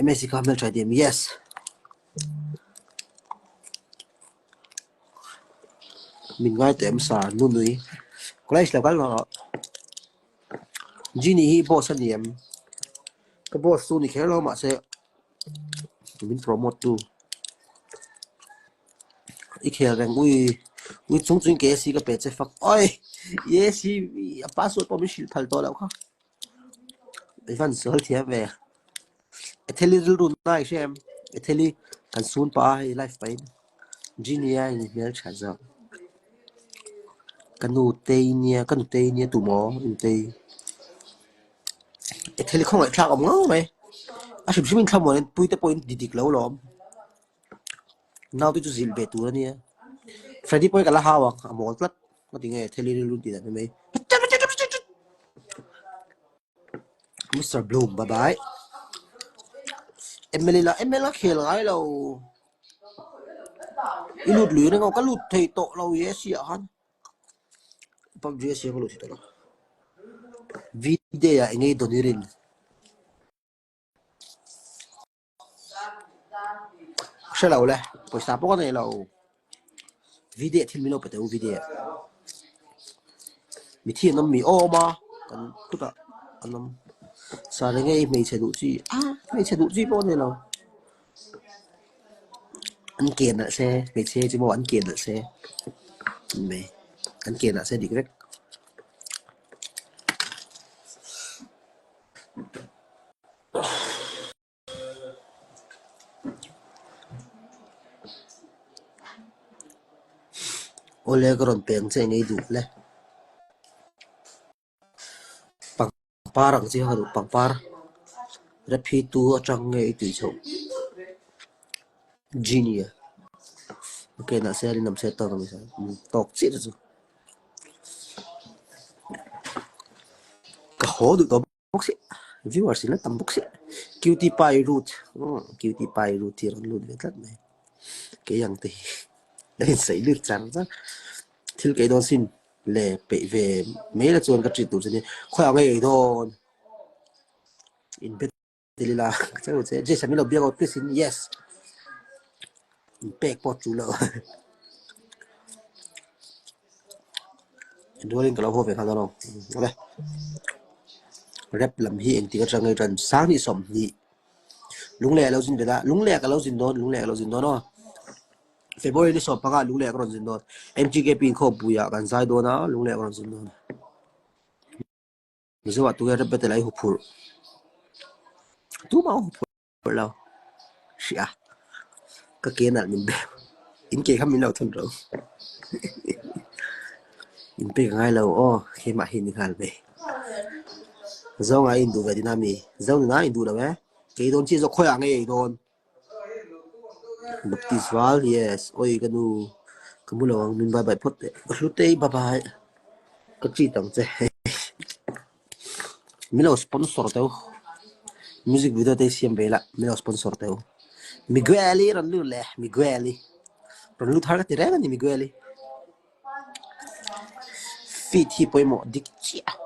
MSc kha hmeltha i ti em? Yes. Min ngai teh em sir? Nunui. College lo kal rawh. Genie hi boss a ni em? Ka boss chu ni kher lo mahse min promote tu. I khel reng ui ui chung chung KFC ka pe che fak oi yes hi a password pawh min hrilh phal tawh loh kha. I van sual thiam ve. Etheli rilru na i hria em? Etheli kan sun pah a hei live pahin Genie a in hmeltha zawk. Ka nu tei nia ka nu tei nia tumaw intei. Etheli khawngaihthlak awm ngau mai. A hrim hrim in thlamuan in puite pawhin di dik lo lawm. Naute chu zilh ve tur a nia. Freddy pawh hi ka la hau ang, a mawl tlat. Ka ti nge thil hi rilru tih dan mai. Mister Bloom, bye bye. Emily la, Emily la khel ngai lo. I lut lui reng aw, ka lut thei tawh lo ye si ah khan. PUBG a siam ka lut thei tawh lo. V-day ah engei dawn i rin. Hre lo le, pawisa pawh ka nei lo. Video thil min lo pe teh u video. Mithi an awm mi aw awm a, kan khutah an awm. Sare nge i hmeichhe duh chi? A hmeichhe duh chi pawh a nei lo. An ke nalh se, hmeichhe chu maw an ke nalh se. Mai, an ke nalh se dik vek. Awle ka rawn peng che ngei duh le. Pangpar ang chi kha ka duh pangpar rep hi tu atang nge i tih chhoh Genie ok mahse a rinawm se tawk a ni tawk chiah chu chu ka haw duh tawh. Bawk si viewers in a tam bawk si cutie pie root cutie pie root hi a rawn lut ve tlat mai kei ang te hi a insaih lut char char thil kei dawn sin le peih ve mai la chuan ka treat tur che nia khawiah nge ei dawn in bet tel ila ka chang che Jason min lo biak aw please in yes in pek pawh chu lo Rualin ka lo haw ve nghal dawn aw. Awle. Rap lam hi engtik atang nge tan sang hnih 20 Lunglei a lo zin ve la. Lunglei ah ka lo zin dawn, Lunglei ah ka lo zin dawn aw. February ni 15 ah Lunglei ah ka rawn zin dawn. MGKP inkhawmpui ah kan zai dawn a, Lunglei ah ka rawn zin dawn. Mizo ah tunge rap battle ah i huphurh? Tumah a huphurh lo. Hria. Ka ke nalh min bem. In ke kha min lo thun ro. In pek a ngai lo aw keimah hi ni nghal ve. Zo ngai in duh ve tina mi. Zo nuna in duh lo e. Kei dawn chi zawk khawiah nge ei dawn. Baptist val yes oi ka nu ka mu lo ang min bye bye phawt teh. Ka hlutei bye bye. Ka treat ang che. Min lo sponsor teu. Music video te siam ve la min lo sponsor teu. Miguel-i rawn lut leh Miguel-i. Rawn lut har ka ti reng a ni Miguel-i. Feed hi pawimawh dik chiah.